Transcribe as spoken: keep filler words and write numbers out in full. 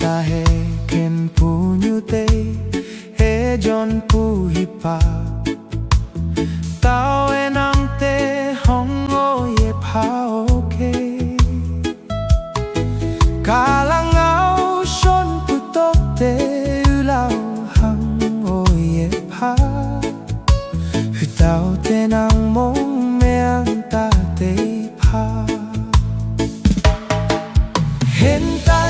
Tahe ken puñu te, e jon puhi pa. Tau e nang te hong o ye pha o ke. Ka la ngau shon pu tok te, u lau hang o ye pha. Hu tau te nang mong meang ta te pha. Hen ta